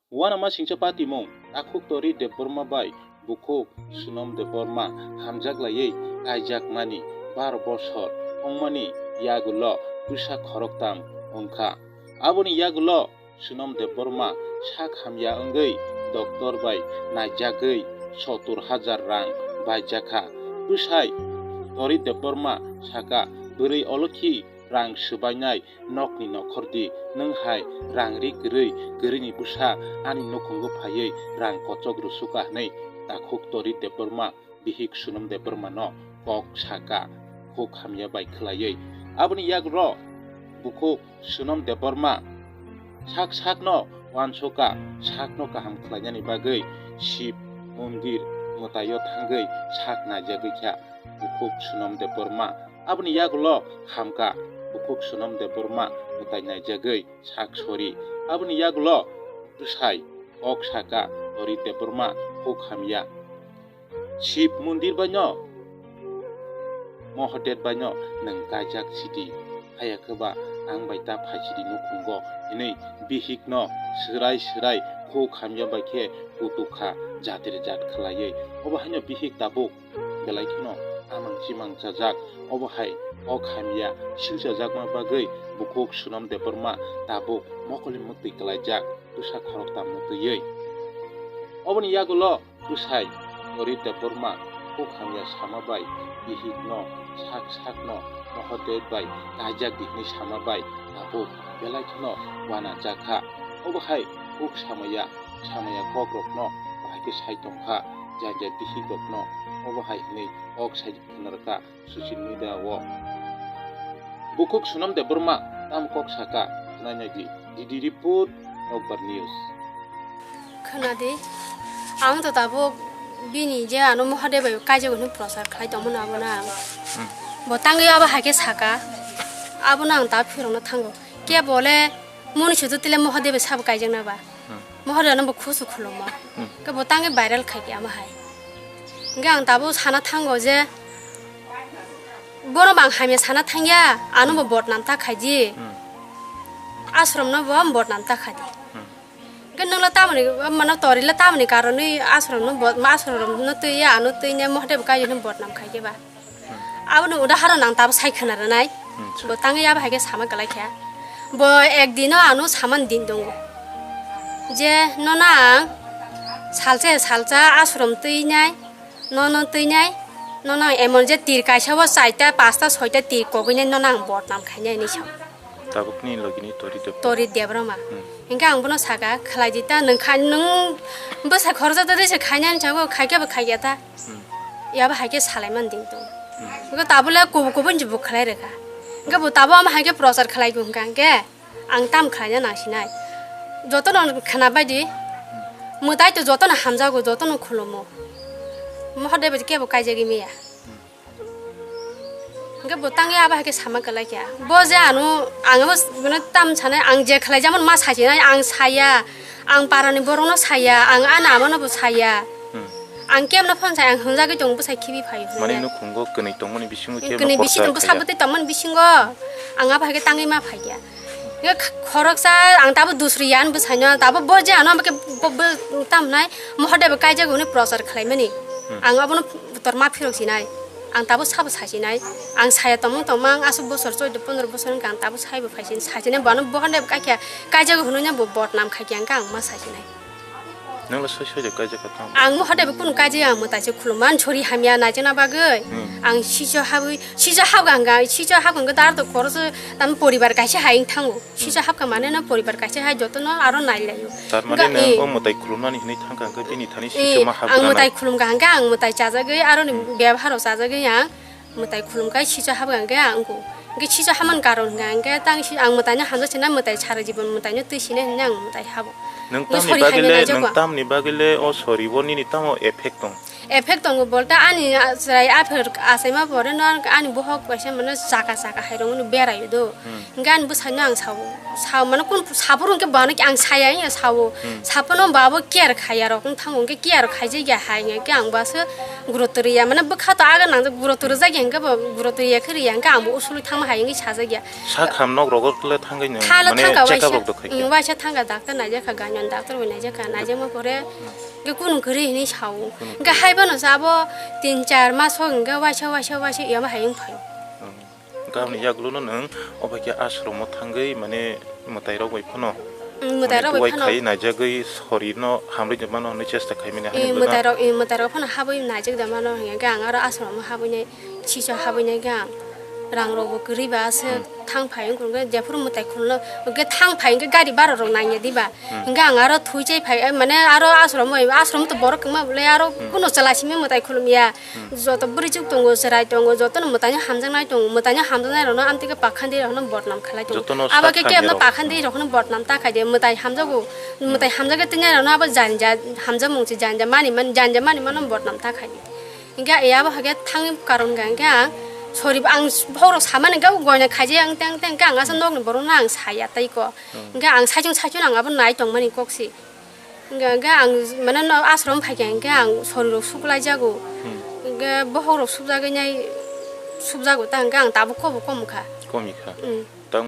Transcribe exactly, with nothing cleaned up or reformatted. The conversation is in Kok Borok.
Uanama singcha patimung, takhuk Tori Debbarma bai bukhuk Sunom Debbarma hamjak laiwi kaijakmani bar bosor wngmani yagulo bwsa khoroktham wngkha. Aboni yagulo Sunom Debbarma sak hamya wngwi doctor bai naijagwi sottur hajar rang baijakha. Bwsai Tori Debbarma saka, "Bwrwi olokhi rang swbainai nokni nokhordi, nwng hai rang ri kwrwi kwrwini bwsa ani nukhungo phaiwi rang kochok rwsuka," hwnwi takhuk Tori Debbarma bihik Sunom Debbarmano kok saka, huk hamya bai khwlaiwi. Aboni yagulo bukhuk Sunom Debbarma sak sakno uansuka, sakno kaham khlainani bagwi Shiv mondir mwtaio thangwi sak naijagwi kha bukhuk Sunom Debbarma. Aboni yagulo hamka bukhuk Sunom Debbarma mwtai naijagwi sak sori. Aboni yagulo bwsai kok saka Tori Debbarma huk hamya. Shiv mondir baino, Mahadev baino nwng kaijak sidi, haya khe ba ang bai ta phai sidi nukhungo, hinwi bihikno swrai swrai huk hamya bai khe kutuk kha, jatir jat khlaiwi. Obo haino bihik tabuk belai kheno amang chimang chajak. Obo hai kok hamya silchajakma bagwi bukhuk Sunom Debbarma tabuk mokoli muktwi klaijak, bwsa khoroktham muktwiwi. Oboni yagulo bwsai Tori Debbarma huk hamya sama bai bihikno sak sakno Mahadev bai kaijak di hwnwi sama bai tabuk belai kheno uanajakha. Obo hai huk samaya samaya kokrokno bahai khe sai tongkha, janja bihikrokno obo hai hwnwi kok sai khna rwkha social media o. Bukhuk Sunam Debbarma tamo kok saka, khwnai nai di, D D report, Nokbar News. Khna di, ang to tabuk bini je ano Mahadev bai kaijago hwnwi prochar khlai tongmano abono ang. Hmm. Bo tangwi abo hai khe saka, abono ang ta phirokno thango. Kebo le moni sudu tile Mahadev bai sabo kaijakna ba. Hmm. Mahadev no bo khusu khulumma. Hmm. Khe bo tangwi viral khai khe amo hai. Hwnkhe ang tabuk sana thango je, bono bo ang hamya sana thangya, ano bo bodnam ta khai di. Hmm. Ashram no bo bodnam ta khai di. Hmm. Hwnkhe nwng le tamoni, mano Tori le tamoni karonwi ashram no bo, ashram no twi ya, ano twi ne Mahadev kai no bodnam khai khe ba. Hmm. Aboni udaharon ang tabuk sai khna rwnai. Hmm, sir. Bo tangwi abo hai khe sama kwlai kha. Bo ek dino ano saman din tongo. Je nono ang salsa salsa ashram twi nai, nono twi nai, nono ang emon je tir kaisa o chaita, pasta, soita tir kogwi nai nono ang bodnam khainai hinwi sa. Tabukni logini Tori Debbarma. Tori Debbarma. Hmm. Hingke ang bono saka, khlai di ta, nwng khai, nwng bwsa khoroksa twi se khainani chago, khai khe bo khai ya ta. Hmm. Yabo hai khe salai man ding tong. Hmm. Hingke tabule kubu kubu ni bo khlai rwkha. Hingke bo tabo amo hai khe prochar khlai bo hingka hingke ang tam khlai na nang sinai. Joto no khna bai di. Mwtai to joto no hamjago, joto no khulumo. Mahadev kebo kaijagwi maya. Hmm. Hingke bo tangwi abo hai khe sama kwlai kha. Bo je ano, ang abo s-, bono tam sanai, ang je khlai jamani ma sai sinai, ang saya, ang parani borokno saya, ang ani amano bo saya. Hmm. Ang kemno phone sai, ang hwnjagwi tongo, bwsai khibi phaio hwnwi. Mani nukhungo kwnwi tongmani bisingo kemno kwnwi bisi khorsa tong, bwsa khaya. Bwtwi tongmani bisingo. Ang abo hai khe tangwi ma phai kha. Hingke kh-, khoroksa ang tabo dusri ya ani bwsaino, tabo bo je ano, hingke bo, bo, tam hinai Mahadev kaijago hwnwi prochar khlaimani. Hmm. Ang abono tor ma phirok sinai. Ang tabo sabo sai sinai. Ang saya tongmung tongmang aswk bosor, choudo pondro bosor wngkha ang tabo saibo phai sin, sai sinai. Bono Mahadev kaikha, kaijago hwnwi no bo bodnam khai khe ang kha ang ma sai sinai. Nang le soi soi de kaijak kha tang. Ang Mahadev kunu kaijak ang mwtai se khulumma, ang sori hamya naijakna bagwi. Hmm. Ang sijo habwi, sijo habga hwnka, sijo habga hwnka dar to khoroksa tam poribar kaisa hai wng thango. Sijo habka mane no poribar kaisa hai jotono aro nai laio. Tar mane hwnkha, nang eh, o mwtai khulumnani hinwi thangkha hwnkhe bini thani eh, sijo ma habra ang mwtai nai. Khulumkha hwnkhe ang mwtai chajagwi aro ni hmm. Bebharo chajagwi ang mwtai khulumkha sijo habka hwnkhe ang wngkho. Hwnkhe sijo haman karon hwnkha hwnkhe tang si ang mwtaino hamjak sinai mwtai sara jibon mwtaino twi sinai hinwi ang mwtai habo. Nang tamni bagwi le, nang tamni bagwi le o sori bo nini tamo effect tong? Effect tongo bolte ani, ah, chwrai aphel achaima pore no ani bohok kaisa mane chaka chaka hai rwngmani beraio do. Hmm. Hingke ani bwsaino ang sao, sao mane kun saphuru hingke bo ano ang saya ya sao. Hmm. Saphano bo abo care khaiya rok wng thango hingke care khaijak ya hai hingke ang bo aswk guruto riya mane bwkha to aga nangjak guruto rijak ya hingke bo guruto riya khe riya hingke ang bo usuli thangma hai hingke sajak ya. Sak ham nok rogo le thangwi nw thangka mane waisa, check up rok do khai khe. Waisa thangka doctor naijak kha gani. Doctor bai naijakha, naijakma pore hwnkhe kunu kwrwi hinwi sao. Kunu hwnkhe kwrwi. Hai bono se abo tin char mas o hwnkhe waisa, waisa, waisa iyama hai wng phaio. Hmm. Hwnkhe aboni yagulo no nwng obo khe ashram o thangwi mane mwtai rok bai phano Hmm, mwtai rok bai duai phano. Khai naijagwi sorir no hamrwi mano hwnwi chesta khaimani. Eh, haino mwtai rok, eh, mwtai rok phano habwi naijak da mano hwnkhe ang aro ashram o habwi nai. Siso habwi nai khe ang rang rok bo kwrwi ba se Hmm. thang phai wng khe jephuru mwtai khulno hwnkhe thang phai hwnkhe gari bara rok nang ya diba Hmm. hwnkhe ang aro thwi chai phai mane aro ashram bai ashram to borok kwma bwle aro Hmm. kuno chwla simi mwtai khulum ya Hmm. joto bwrwi chuk tongo chwrai tongo joto no mwtai no hamjak nai tongo mwtai no hamjak nai rok no amtwi khe pakhan dei rok no bodnam khlai tongo Joto no abo sat khe khe khamya no rok. pakhan dei rok no bodnam ta khai de mwtai hamjago Hmm. mwtai hamjak khe tini rok no abo janja hamjak mung se janja mani man janja mani mano bodnam ta khai de. Hingke ai abo hake thangni karon hingke ang sori ang bohrok samani hingke goina khaijak ang teng teng hingke ang asa nokni borokno ang saya tei ko. Hmm. Hingke ang saichung saichung ang abo nai tongmani kok si. Hingke, hingke ang mane no ashram phaikha hingke ang sori rok suklai jago. Hmm. Hingke bohrok sukjagwi nai sukjago ta hingke ang tabuk kobo kom kha. Komi kha. Hmm. Tang-